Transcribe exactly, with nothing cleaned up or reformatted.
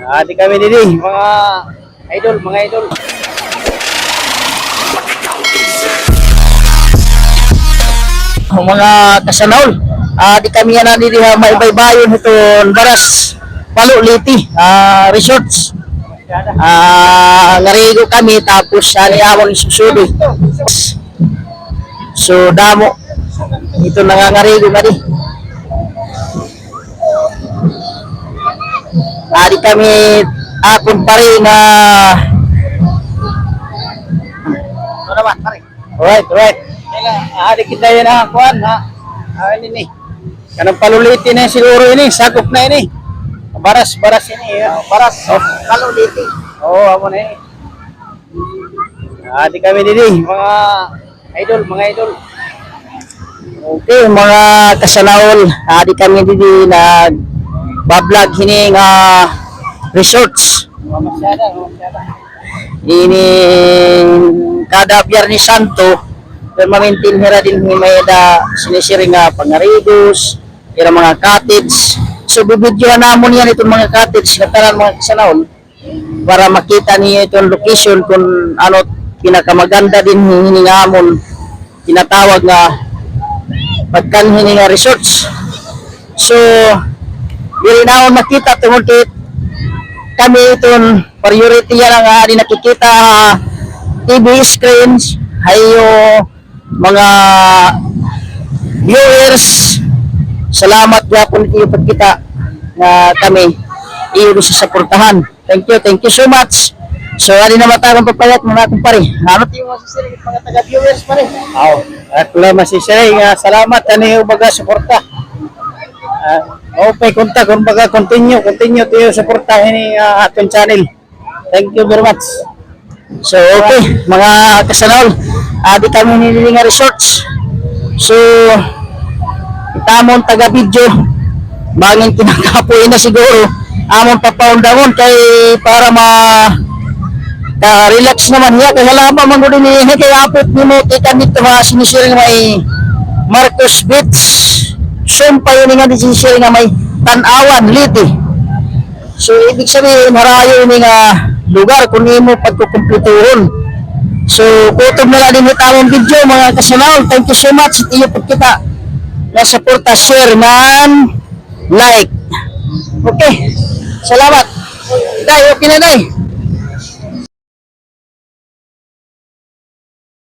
Adi kami didi, mga idol, mga idol. Mga kasanaol, adi kami yana didi ha may baybayon hiton Baras, Palo, Leyte, ah, Resorts. Ah, ngarigo kami tapos ani amon susudi. So, damo. Ito nangangarigo ngadi. Adi kami akon pare nga. Ano naman, pare? Alright, alright. Kaya, adi kita yana, kuan, ha? Ah, ini ni. Kanang Palo, Leyte na siguro ini, sakop na ini. Baras, Baras ini, ya. Baras, oh. Palo, Leyte. Oo, amo na ini. Adi kami didi, mga idol, mga idol. Okay, mga kasanaol, adi kami didi nagbablog hini nga resorts. Mamasyada, mamasyada. Ini kada Biyernes Santo, permanente hira dinhi may-ada sinisiring nga pangarigos, ira mga cottage. So, bibidyohan namon yan iton mga cottage nga tanan, mga kasanaol, para makita niyo iton location kung ano pinakamaganda dinhi hini nga amon tinatawag nga pagkanhi hini nga resorts. So, diri namon makita tungod kay kami iton priority yana nga adi nakikita ha T V screens, ha iyo mga viewers. Salamat gihapon it iyo pagkita nga kami iyo gisusuportahan. Thank you, thank you so much. So, adi na man ta akon papayat, mga kumpare. Ano it iyo masisiring mga taga-viewers, pare? Aw, ako la masisiring nga salamat ani baga suporta. Ah, okay, kunta, kumbaga, continue, continue it iyo suporta hini, ah, aton channel. Thank you very much. So, okay, mga kasanaol, adi kami hini nga resorts. So, it amon taga-video, bangin kinakapoy na siguro, amon papaundangon kay para ma-, ka-relax naman hiya, kay halaba man gud ini, kay apit nimo, tikang didto ha sinisiring may Marcos Beach, sumpay ini nga sinisiring nga may Tanauan, Leyte. So, ibig sabihin, harayo ini nga lugar kun imo pagkukumplituhon. So, kutob na la dinhi it amon video, mga kasanaol. Thank you so much it iyo pagkita. Nga suporta, share, ngan like. Okay. Salamat. Day, okay na, day.